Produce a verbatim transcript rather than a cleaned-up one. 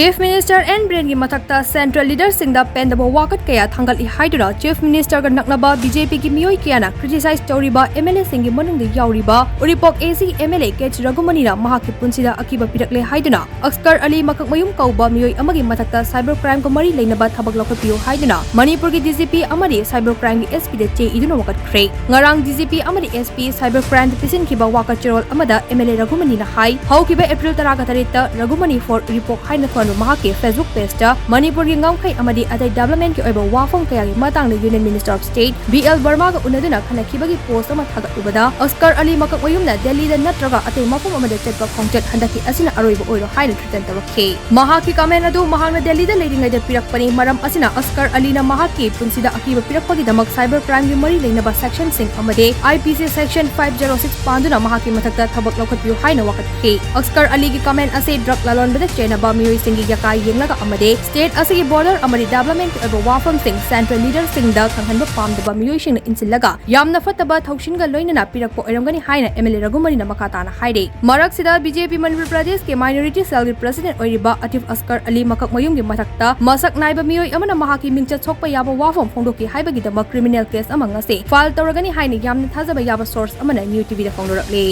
Chief Minister N Birenꯒꯤ ꯃꯊꯛꯇ central leaderꯁꯤꯡꯗ ꯄꯦꯟꯗꯕ ꯋꯥꯀꯠ ꯀꯌꯥ ꯊꯥꯡꯒꯠꯂꯤ ꯍꯥꯏꯗꯨꯅ Chief Ministerꯒ ꯅꯛꯅꯕ BJPꯒꯤ ꯃꯤꯑꯣꯏ ꯀꯌꯥꯅ criticize ꯇꯧꯔꯤꯕ MLAꯁꯤꯡꯒꯤ ꯃꯅꯨꯡꯗ ꯌꯥꯎꯔꯤꯕ ꯎꯔꯤꯄꯣꯛ AC MLA K H ꯔꯘꯨꯃꯅꯤꯅ ꯃꯍꯥꯛꯀꯤ ꯄꯨꯟꯁꯤꯗ ꯑꯀꯤꯕ ꯄꯤꯔꯛꯂꯦ ꯍꯥꯏꯗꯨꯅ ꯑꯁꯀꯔ ꯑꯂꯤ ꯃꯀꯛꯃꯌꯨꯝ ꯀꯧꯕ ꯃꯤꯑꯣꯏ ꯑꯃꯒꯤ ꯃꯊꯛꯇ cyber crimeꯒ ꯃꯔꯤ ꯂꯩꯅꯕ ꯊꯕꯛ ꯂꯧꯈꯠꯄꯤꯌꯨ ꯍꯥꯏꯗꯨꯅ ꯃꯅꯤꯄꯨꯔꯒꯤ DGP ꯑꯃꯗꯤ cyber crimeꯒꯤ SPꯗ ꯆꯦ ꯏꯗꯨꯅ ꯋꯥꯀꯠꯈ꯭ꯔꯦ꯫ ꯉꯔꯥꯡ DGP ꯑꯃꯗꯤ SP cyber crimeꯗ ꯄꯤꯁꯤꯟꯈꯤꯕ ꯋꯥꯀꯠ ꯆꯦꯔꯣꯜ ꯑꯃꯗ MLA ꯔꯘꯨꯃꯅꯤꯅ ꯍꯥꯏ, ꯍꯧꯈꯤꯕ April ꯇꯔꯥꯒ ꯇꯔꯦꯠꯇ ꯔꯘꯨꯃꯅꯤ for ꯎꯔꯤꯄꯣꯛ ꯍꯥꯏꯅ ꯊꯣꯟꯕ ꯃꯍꯥꯛꯀꯤ Facebook pageꯇ ꯃꯅꯤꯄꯨꯔꯒꯤ ꯉꯝꯈꯩ ꯑꯃꯗꯤ ꯑꯇꯩ developmentꯀꯤ ꯑꯣꯏꯕ ꯋꯥꯐꯝ ꯀꯌꯥꯒꯤ ꯃꯇꯥꯡꯗ Union Minister of State B L Vermaꯒ ꯎꯅꯗꯨꯅ ꯈꯟꯅꯈꯤꯕꯒꯤ post ꯑꯃ ꯊꯥꯒꯠꯂꯨꯕꯗ ꯑꯁꯀꯔ ꯑꯂꯤ ꯃꯀꯛꯃꯌꯨꯝꯅ ꯗꯦꯜꯂꯤꯗ ꯅꯠꯇ꯭ꯔꯒ ꯑꯇꯩ ꯃꯐꯝ ꯑꯃꯗ ꯆꯠꯄ ꯈꯣꯡꯆꯠ ꯍꯟꯗꯛꯀꯤ ꯑꯁꯤꯅ ꯑꯔꯣꯏꯕ ꯑꯣꯏꯔꯣ ꯍꯥꯏꯅ threaten ꯇꯧꯔꯛꯈꯤ꯫ ꯃꯍꯥꯛꯀꯤ comment ꯑꯗꯨ ꯃꯍꯥꯛꯅ ꯗꯦꯜꯂꯤꯗ ꯂꯩꯔꯤꯉꯩꯗ ꯄꯤꯔꯛꯄꯅꯤ꯫ ꯃꯔꯝ ꯑꯁꯤꯅ ꯑꯁꯀꯔ ꯑꯂꯤꯅ ꯃꯍꯥꯛꯀꯤ ꯄꯨꯟꯁꯤꯗ ꯑꯀꯤꯕ ꯄꯤꯔꯛꯄꯒꯤꯗꯃꯛ cyber crimeꯒꯤ ꯃꯔꯤ ꯂꯩꯅꯕ sectionꯁꯤꯡ ꯑꯃꯗꯤ IPC section five zero six ꯄꯥꯟꯗꯨꯅ ꯃꯍꯥꯛꯀꯤ ꯃꯊꯛꯇ ꯊꯕꯛ ꯂꯧꯈꯠꯄꯤꯌꯨ ꯍꯥꯏꯅ ꯋꯥꯀꯠꯈꯤ꯫ ꯑꯁꯀꯔ ꯑꯂꯤꯒꯤ comment ꯑꯁꯤ drug ꯂꯂꯣꯟꯕꯗ ꯆꯦꯟꯅꯕ ꯃꯤꯑꯣꯏꯁꯤꯡꯒꯤ ꯌꯀꯥꯏ ꯌꯦꯡꯂꯒ ꯑꯃꯗꯤ state ꯑꯁꯤꯒꯤ border ꯑꯃꯗꯤ developmentꯀꯤ ꯑꯣꯏꯕ ꯋꯥꯐꯝꯁꯤꯡ central leaderꯁꯤꯡꯗ ꯈꯪꯍꯟꯕ ꯄꯥꯝꯗꯕ ꯃꯤꯑꯣꯏꯁꯤꯡꯅ ꯏꯟꯁꯤꯜꯂꯒ ꯌꯥꯝꯅ ꯐꯠꯇꯕ ꯊꯧꯁꯤꯟꯒ ꯂꯣꯏꯅꯅ ꯄꯤꯔꯛꯄ ꯑꯣꯏꯔꯝꯒꯅꯤ ꯍꯥꯏꯅ MLA ꯔꯘꯨꯃꯅꯤꯅ ꯃꯈꯥ ꯇꯥꯅ ꯍꯥꯏꯔꯤ꯫ ꯃꯔꯛꯁꯤꯗ BJP ꯃꯅꯤꯄꯨꯔ ꯄ꯭ꯔꯗꯦꯁꯀꯤ minority cellꯒꯤ president ꯑꯣꯏꯔꯤꯕ ꯑꯇꯤꯐ ꯑꯁꯀꯔ ꯑꯂꯤ ꯃꯀꯛꯃꯌꯨꯝꯒꯤ ꯃꯊꯛꯇ ꯃꯁꯛ ꯅꯥꯏꯕ ꯃꯤꯑꯣꯏ ꯑꯃꯅ ꯃꯍꯥꯛꯀꯤ ꯃꯤꯡꯆꯠ ꯁꯣꯛꯄ ꯌꯥꯕ ꯋꯥꯐꯝ ꯐꯣꯡꯗꯣꯛꯈꯤ ꯍꯥꯏꯕꯒꯤꯗꯃꯛ criminal case ꯑꯃ ꯉꯁꯤ file ꯇꯧꯔꯒꯅꯤ ꯍꯥꯏꯅ ꯌꯥꯝꯅ ꯊꯥꯖꯕ ꯌꯥꯕ source ꯑꯃꯅ New TVꯗ ꯐꯣꯡꯗꯣꯔꯛꯂꯤ꯫